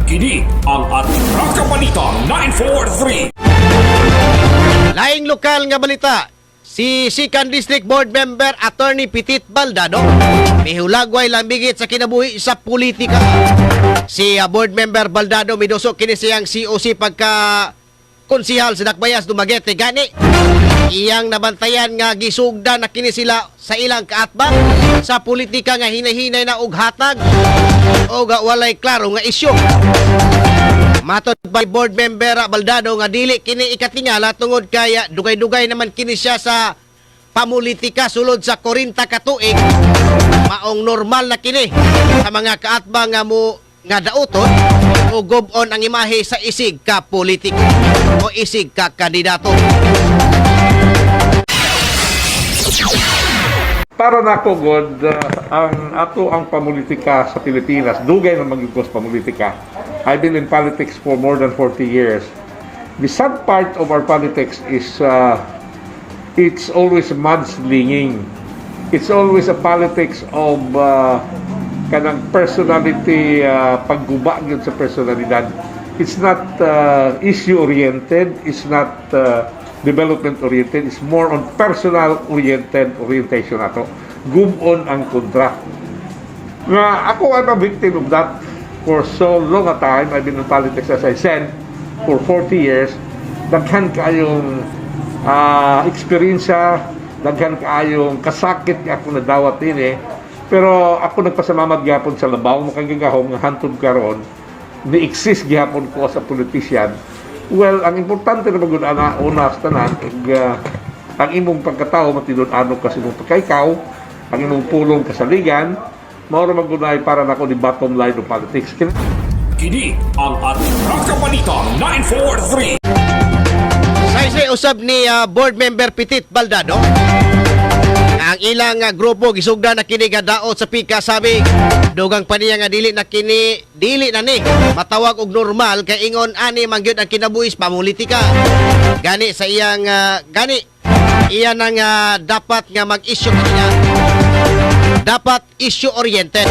Kini ang Atraka Balita 943. Laing lokal nga balita, si Second District Board Member Attorney Petit Baldado mihulagway lambigit sa kinabuhi sa politika. Si Board Member Baldado miduso kini siyang COC pagka konsihal sa Dakbayas, Dumaguete. Gani iyang nabantayan nga gisugda na kini sila sa ilang kaatbang sa politika nga hinahinay na og hatag o ga walay klaro nga isyu. Matod pa board member Baldado nga dili kini ikatingala tungod kay dugay-dugay naman kini siya sa pamulitika sulod sa 40 ka tuig, maong normal na kini sa mga kaatbang nga mo nga dauton o gub-on ang imahe sa isig ka politiko o isig ka kandidato. Para nako god, ang ato ang pamulitika sa Pilipinas, dugay na magyugos pamulitika. I've been in politics for more than 40 years. The sad part of our politics is it's always mudslinging. It's always a politics of kanang personality, pagguba gyud sa personalidad. It's not issue oriented, it's not development oriented, it's more on personal oriented orientation ato. Gub-on ang kontra. Nga ako, I'm a victim of that for so long a time. I've been in politics, as I said, for 40 years. Daghan kaayong eksperyensya, daghan kaayong kasakit nga ako nadawat din eh. Pero ako nagpasalamat gyapon sa labaw makagagahom nga hantod karon ni-exist gihapon ko as a politician. Well, ang importante na magud ana, una sa tanan, ug, ang imong pagkatao matinud-anon ka sa imong pagkaikaw, ang imong pulong kasaligan, mao ra man gud ay para nako di bottom line of politics. Kini ang Atraka Balita 943. Saysay usab ni board member Petit Baldado ang ilang grupo gisugda na kini nga daot sa pika. Sabi dugang pa niya nga dili na kini, dili na ni matawag og normal kay ingon ani man gyud ang kinabuhi sa pamulitika. Gani sa iyang gani iya nang dapat nga mag-issue kaniya, dapat issue oriented,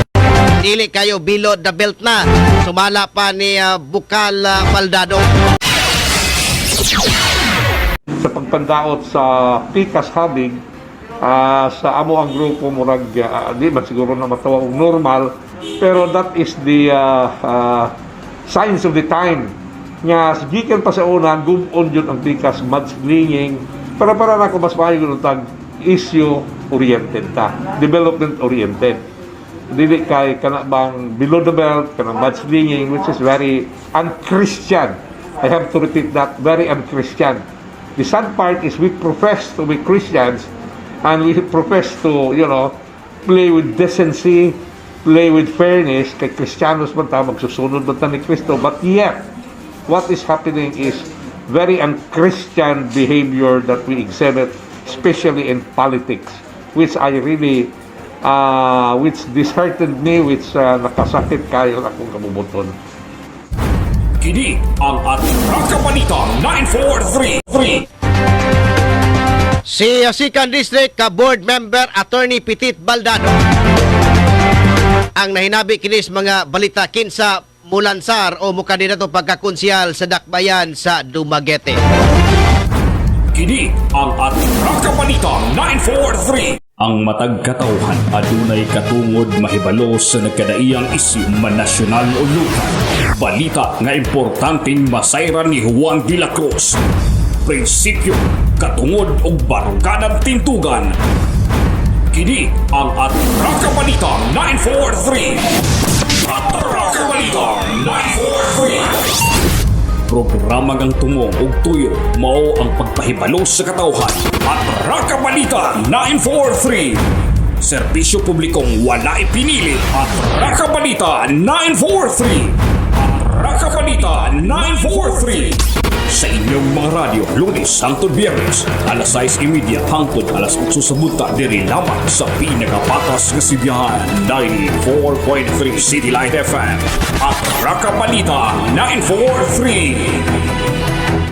dili kayo below the belt na, sumala pa ni Bukal Baldado. Sa pagpandaot sa pikas habig, sa amo ang grupo murag di man siguro na matawag og normal, pero that is the signs of the time nga gikan pa sa una, gub-on yun ang pikas, mudslinging. Pero para nako mas maayo gud tag issue oriented ta, development oriented, dili kay kana bang below the belt, kanang mudslinging, which is very unchristian. I have to repeat that, very unchristian. The sad part is we profess to be Christians and we profess to play with decency, play with fairness, kay Kristiyanos man ta, magsusunod man ta ni Kristo, but yet what is happening is very unchristian behavior that we exhibit, especially in politics, which I really which disheartened me, which nakasakit kayo akong kabubuton. Kini ang Atraka Balita 943. Si Second District ka Board Member Attorney Petit Baldado ang nahinabi kinis mga balita kinsa mulansar o mukandidato pagkakonsihal sa Dakbayan sa Dumaguete. Kini ang Atraka Balita 943. Ang matag katawhan adunay katungod mahibalo sa nagkadaiyang isyu man nasyonal o lokal. Balita nga importanteng masayran ni Juan de la Cruz. Prinsipyo, katungod ug baruganan tintugan. Kini ang Atraka Balita 943. Atraka Balita 943. Programa ngang tumong ug tuyo mao ang pagpahibalo sa katawhan. Atraka Balita 943. Serbisyo publikong walay pinili. Atraka Balita 943. Atraka Balita 943. Sa inyong mga radyo, Lunes hangtod Biyernes, alas 6:30 hangtod alas 8 sa buntag, diri lamang sa pinakapatas nga sibihan, 94.3 City Light FM. Atraka Balita 943.